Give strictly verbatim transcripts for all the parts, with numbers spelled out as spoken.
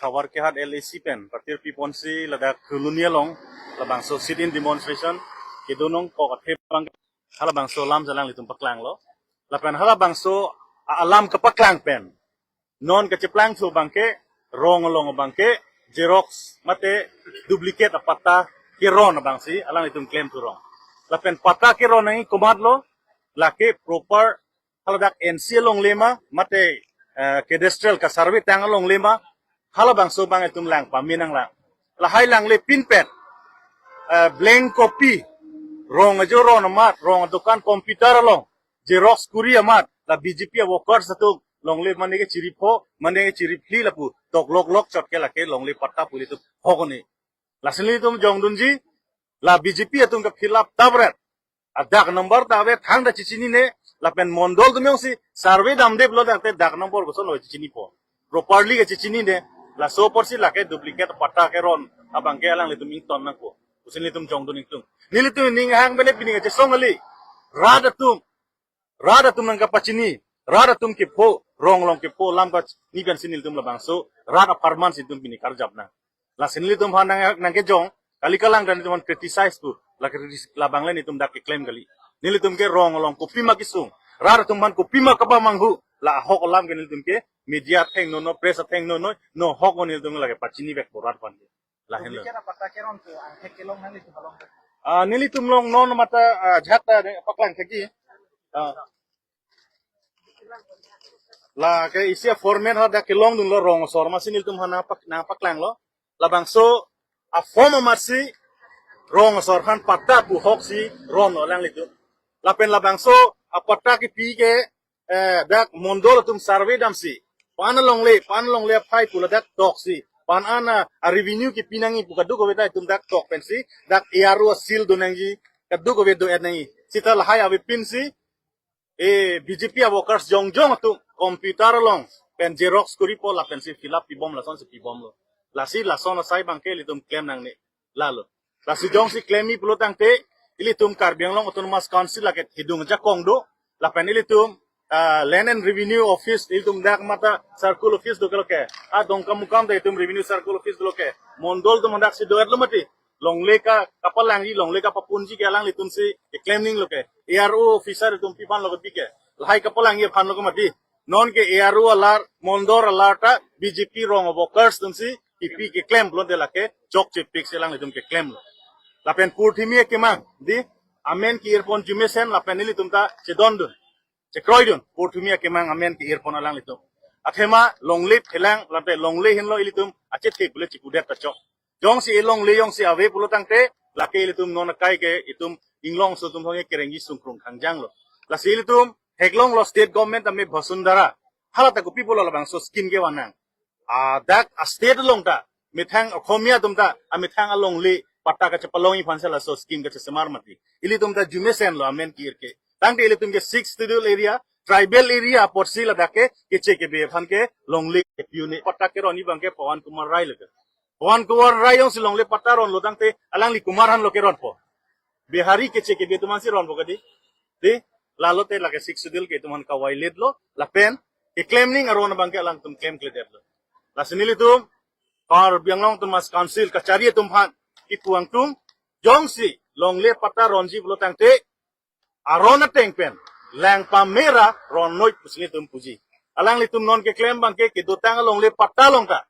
Howraghat L A C pen patir piponsi ladak Phuloni along labangso sit-in demonstration kedo nangkok athe abang halabangso alam si alanglitum paklanglo. Lapen halabangso a-, alam kepaklang pen non kacheplangthu abangke, rong along abangke xerox mate duplicate apatta keron abangsi alanglitum klemthu rong. Lapen patta keron nangji komatlo, lake proper haladak N C alongle ma, mate, eh, cadastral ka-survey tang alongle ma, halabangso abang itum lang pame nanglang. Lahai langle pinpet, eh, blank copy, rong ajo ron amat, rong adokan computer along xerox kuri amat, la B J P a-workers atum longle mane kechiripho, mane kechiriphli lapu toklok lok chot ke lake longle patta pu ilitum hokoni. Lasi nelitum jongdunji, la B J P atum ke fill up tabret. A-dag number ta ave, thangta chechinine, lapen mondol atum jongsi survey damdeplo tangte dag number koson lo chechinipo. Properly kechechinine, laso apotsi lake duplicate patta keron abangke alanglitum ington nangpo pusi nelitum jongdun ingtung. Nelitum ning hang bele pini kachesong kali. Rat atum, rat atum nangkapachini, rat atum kepho, rong along kepho alam kachini pensi nelitum labangso rat apharman si itum pini karjap nang. Lasi nelitum aphan nang, nangkejong kali, kalang dan itum aphan criticize pu, la kritis-, labang le nelitum dak keklem kali. Nelitum ke rong along kopima kesung, rat atum aphan kopima kapamanghu, la ahok alam ke nelitum ke media atheng nono, press atheng nono, no hok nelitum lake pachinivekpo rat aphan ke. Lahenlo. Duplicate apatta keron pu angthek kelong nanglitum along. Ah, nelitum along non mata, ah, jhat ta paklang thekji. Ah. Lake isi a-format hadak kelongdunlo, rong asor amatsi nelitum aphan nangpak-, nangpaklanglo. Labangso a-form amatsi rong asor aphan patta pu hoksi ronlo alanglitum. Lapen labangso apatta kepi ke, eh, dak mondol atum survey damsi, pan alongle, pan alongle aphai pu ladak toksi, pan an a-revenue kepi nangji pu kadokave ta itum dak tok pensi, dak A R O a-seal do nangji, kadokave do-et nangji. Seta lahai avepinsi, eh, B J P a-workers jongjong atum computer along pen xerox koripo lapensi fill up pibom, lasonsi pibomlo. Lasi lason asai abangke ilitum klem nangne. Lalo. Lasi jongsi klemji pulo tangte, ilitum Karbi Anglong Autonomous Council lake hidung ajakong do, lapen ilitum, ah, Land and Revenue Office, ilitum dak mata Circle Office do ke lo ke, ah, Dongkamukam ta itum Revenue Circle Office do lo ke, mondol atum daksi do-etlo mati. Longle ka kapalangji, longle kapapunji ke alanglitumsi keklem nanglo ke. A R O officer itum pi aphan lo ke pi ke. Lahai kapalangji aphan lo ke mati. Non ke A R O alar, mondol alar ta B J P rong a-workers atumsi kepi keklem pulote lake chokchepik si alanglitum keklemlo. Lapen purthimi akemang, dei, amen ke-irpon arjumesen lapen ilitum ta chedondun, chekroidun, purthimi akemang amen ke-irpon alanglitum. Athema longle phelang, lapen longle henlo ilitum achethe pule chipudet ta chok. Jongsi elongle jongsi ave pulo tangte, lake ilitum non akai ke itum inglongso atum aphan ke kerengji sungkrung khangjanglo. Lasi ilitum theklonglo state government tame Vasundhara. Hala ta kopi pulo labangso scheme kevan nang. Ah, dak a-state along ta, methang Okhomia atum ta, amethang alongle patta kachepalongji aphansi laso scheme kachesemar mati. Ilitum ta arjumesenlo amen ke-ir ke. Tangte ilitum ke Sixth Schedule area, tribal area apotsi ladak ke, keche kebe aphan ke longle kepi un-e. Patta keronji abangke Pawan Kumar Rai lo ke. Pawan Kumar Rai jongsi longle patta ronlo tangte, alangli komat aphan lo keronpo? Bihari keche kebe atum aphansi ronpo ke dei. Dei, lalote lake Sixth Schedule ke itum aphan ka-violate lo, lapen keklem nangji aron abangke alangtum klemkledetlo. Lasi nelitum Karbi Anglong Autonomous Council kachari atum aphan kipu ingtung, jongsi longle patta ronji pulo tangte, aron ateng pen lang pamera ron noi pusi nelitum puji. Alanglitum non keklem abangke kedotang alongle patta along ta.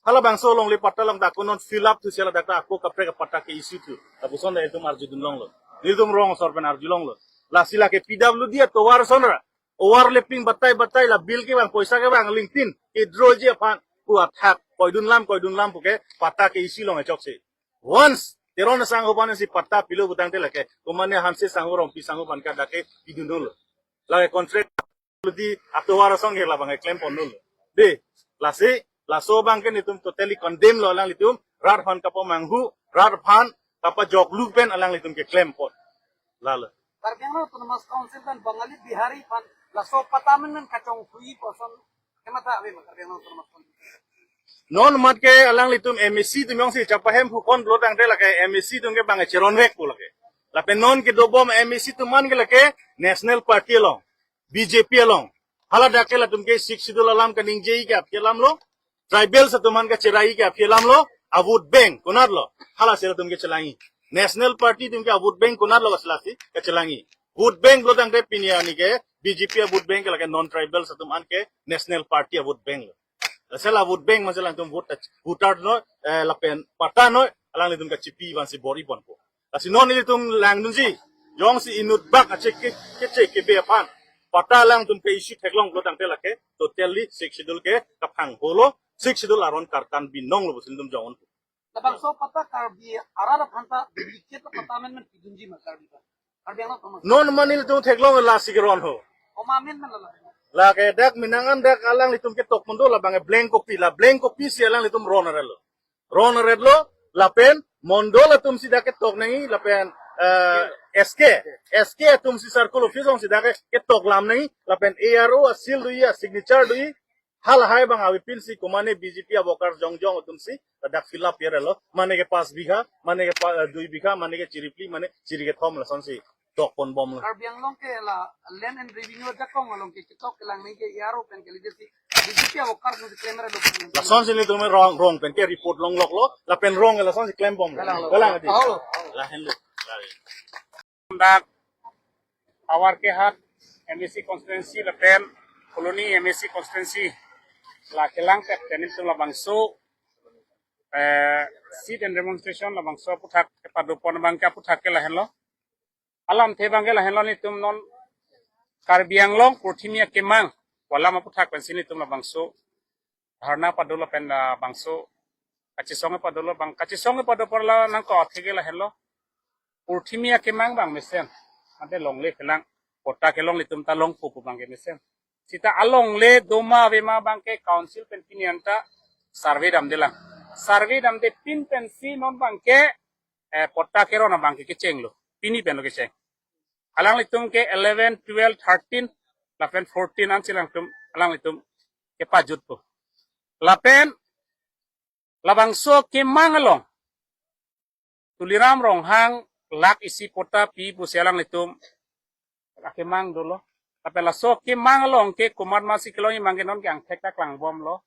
Halabangso alongle patta along ta ako non fill up thusi ladak ta ako kaprek apatta ke-issue thu. Lapuson ta itum arjudun longlo. Nelitum rong asor pen arjulonglo. Lasi lake P W D atovar ason ra, overlapping batai batai la bill kevang, poisa kevang, lingtin, withdrawji aphan pu athak koidun lam, koidun lam puke patta ke-issue long achoksi. Once Teron asangho aphansi patta pilo pulo tangte lake, komane Hanse sangho, Rongpi sangho aphan ke dak ke pidun dolo. Lake contract lo, dei, atovar asong ke labang klempon dolo. Dei, lasi, laso abangke nelitum totally condemn lo alanglitum, rat aphan kapamanghu, rat aphan kapajoklu pen alanglitum keklempon. Lalo. Karbi Anglong Autonomous Council pen Bangali Bihari aphan laso patta amen kachonghui koson kematha ave ma Karbi Anglong Autonomous Council? Non mat ke alanglitum M A C atum jongsi chapahemphu kon pulo tangte lake M A C atum ke bang cheronvek pu lake. Lapen non kedobom M A C atum an ke lake National Party along, B J P along. Haladak ke latum ke Sixth Schedule alam kaningje ke aphi alam lo. Tribals atum aphan kacherai ke aphi alam lo, a vote bank konat lo, hala si latum ke chelangi. National Party atum ke a vote bank konat lo, kasla si kachelangi. Vote bank lo tangte pini arni ke B J P a vote bank ke lake non-tribals atum aphan ke National Party a vote bank lo. Lasi la vote bank ma si alangtum vote, voter noi, eh, lapen patta noi, alanglitum kachipi vansi bor-i ponpo. Lasi non ilitum langdunji, jongsi inut bak ache ke, keche kebe aphan patta alangtum ke issue theklong pulo tangte lake totally Sixth Schedule ke kaphang holo, Sixth Schedule aron karkan binong lo pusi ilitum jong. Labangso patta Karbi arat aphan ta duplicate patta amendment pidunji ma Karbi aphan? Karbi Anglong aphan ma? Non ma nelitum theklong, lasi keron ho. Oma amendment la la. Lake dak minang an dak alanglitum ketok mondol abang blank copy, la blank copy si alanglitum ron arelo. Ron arelo, lapen mondol atum si dak ketok nangji, lapen, eh, S K, S K atum si circle office along si dak ketok lam nangji, lapen A R O a seal do-i, a signature do-i, halahai abang avepin si komane B J P a workers jongjong atum si ladak fill up ya lo. Mane ke pas bigha, mane ke pa, eh, dui bigha, mane ke chiri phli, mane chiri kethom, lasonsi tok ponbom lo. Karbi Anglong ke la Land and Revenue ajakong along ke ketok kelang nangji ke A R O pen ke leader si B J P a workers si claim lo. Lasonsi nelitum rong, rong pen ke report longlok lo, lapen rong lasonsi klembom lo. Galang lo. Galang ati. Oh. Lahenlo. Dak Pawarkehat M A C constituency lapen Phuloni M A C constituency la kelangpet pen nelitum labangso, eh, sit and demonstration labangso aphuthak kepado pon abang ke aphuthak ke lahenlo. Alamthe abang ke lahenlo, nelitum non Karbi Anglong purthimi akemang pu alam aphuthak pensi nelitum labangso dharna pado lapen, ah, bangso kachesong pado lo, bang kachesong pado por la nangkok athe ke lahenlo. Purthimi akemang abang mesen, ante longle kelang, patta kelong, ilitum ta longpo pu abang ke mesen. Sita alongle doma avema abang ke council pen pini anta survey damdelang. Survey damde pin pensi non abang ke, eh, patta keron abang ke kecheng lo. Pini pen lo kecheng. Alanglitum ke eleven, twelve, thirteen, lapen fourteen ansi alangtum, alanglitum kepajutpo. Lapen labangso akemang along Tuliram Ronghang lakh isi patta pi pusi alanglitum akemang dolo. Lapen laso akemang along ke komat masi kelongji abang ke non ke angthek ta klangbom lo.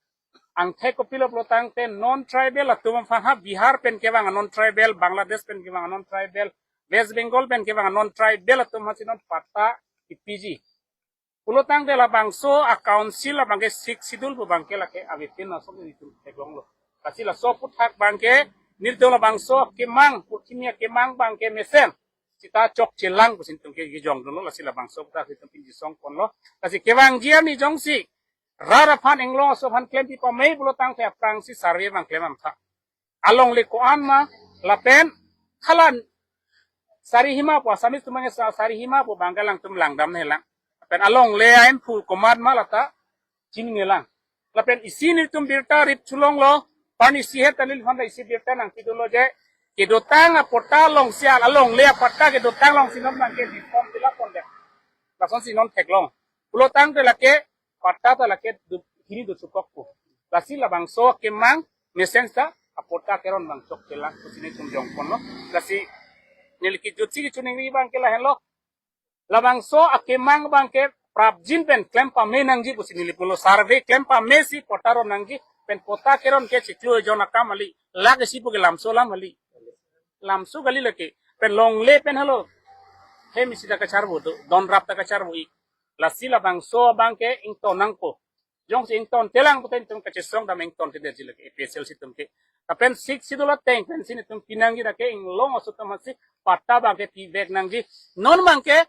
Angthek kopilo pulo tangte non-tribal atum aphan, ha Bihar pen kevang non-tribal, Bangladesh pen kevang non-tribal, West Bengal pen kevang non-tribal atum aphansi non patta kipiji. Pulo tangte labangso a council abang ke Sixth Schedule pu abang ke lake avepin laso ke nelitum theklong lo. Lasi laso aphuthak abang ke nelitum labangso akemang, purthimi akemang abang ke mesen sita chokchelang pusi nelitum ke kejong dolo, lasi labangso aphuthak nelitum pinji song ponlo. Lasi kevangji arni jongsi rat aphan, inglong aso aphan klempi pame pulo tangte aphrangsi survey abang klem amtha. Alongle ko-an ma, lapen hala Sarihima pu, Assamese atum abang ke Sa-, Sarihima pu abang ke alangtum langdam nangjilang. Lapen alongle a-Amphu komat ma lata chinine lang. Lapen isi nelitum birta rip chulong lo, pan isi het ta neliphan ta isi birta nangpi dolo je, kedotang apatta alongsi, alongle apatta kedotang alongsi non abang ke di form fill up pondet. Lasonsi non theklong. Pulo tangte lake patta ta lake du, hini do chukokpo. Lasi labangso akemang mesen sita apatta keron abang chokchelang pusi nelitum jong ponlo. Lasi neli kejutsi kechiningri abang ke lahenlo. Labangso akemang abang ke prapjin pen klem pame nangji pusi neli pulo, survey klem pamesi patta ron nangji, pen patta keron ke chiklo ejon akam kali. Lake isi pu ke lamso alam kali. Lamso kali lake. Pen longle pen halo. Hem isi ta kacharvo do, don rap ta kacharvo-i. Lasi labangso abang ke ington nangpo. Jongsi ingtontelang pute nelitum kachesong dam ingtontedetji lake A P H L C atum ke. Lapen Sixth Schedule ateng pensi nelitum pinangji, lake inglong aso atum aphansi patta abang ke pivek nangji. Non abang ke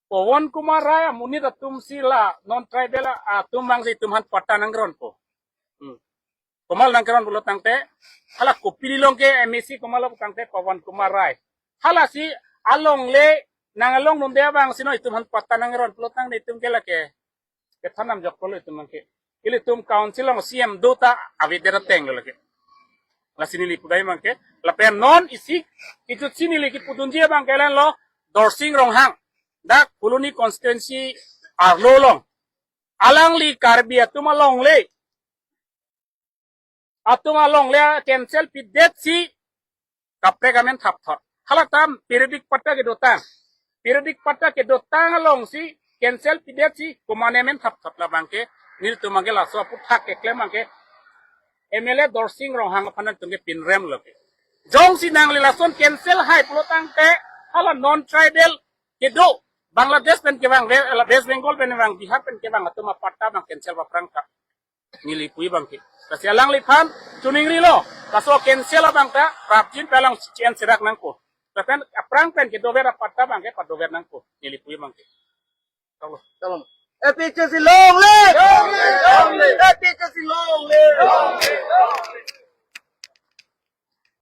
Pawan Kumar Rai amonit atumsi la non-tribal atum abangsi itum aphan patta nangronpo. Hmm. Komat nangkeron pulo tangte, hala kopili along ke M A C komat lo tangte Pawan Kumar Rai. Halasi alongle nang along nunde abangsi non itum aphan patta nangkeron pulo tangte itum ke lake kethan namjokpo lo itum abang ke. Ilitum council along C M do ta avedet ateng lo lake. Lasi neli pudai abang ke. Lapen non isi kejutsi neli kepudunji abang ke lahenlo, Dorsing Ronghang, dak Phuloni constituency arlo along. Alangli Karbi atum alongle, atum alongle cancel pidetsi kaprek amen thapthot. Halatum periodic patta kedotang. Periodic patta kedotang alongsi cancel pidetsi komane amen thapthot, labang ke nelitum abang ke laso aphuthak keklem abang ke M L A Dorsing Ronghang aphan nangtum ke pinrem lo ke. Jongsi nangli lason cancel hai pulo tangte hala non tribal kedo Bangladesh pen kevang, West Bengal pen vang, Bihar pen kevang atum apatta abang cancel aphrang ta neli pu abang ke. Lasi alangliphan choningrilo, laso cancel abang ta prapjin pe alang chien serak nangpo. Lapen aphrang pen kedover apatta abang ke padover nangpo, neli pu abang ke. Tolo. Tolo. A P H L C long live! Long live! Long live! A P H L C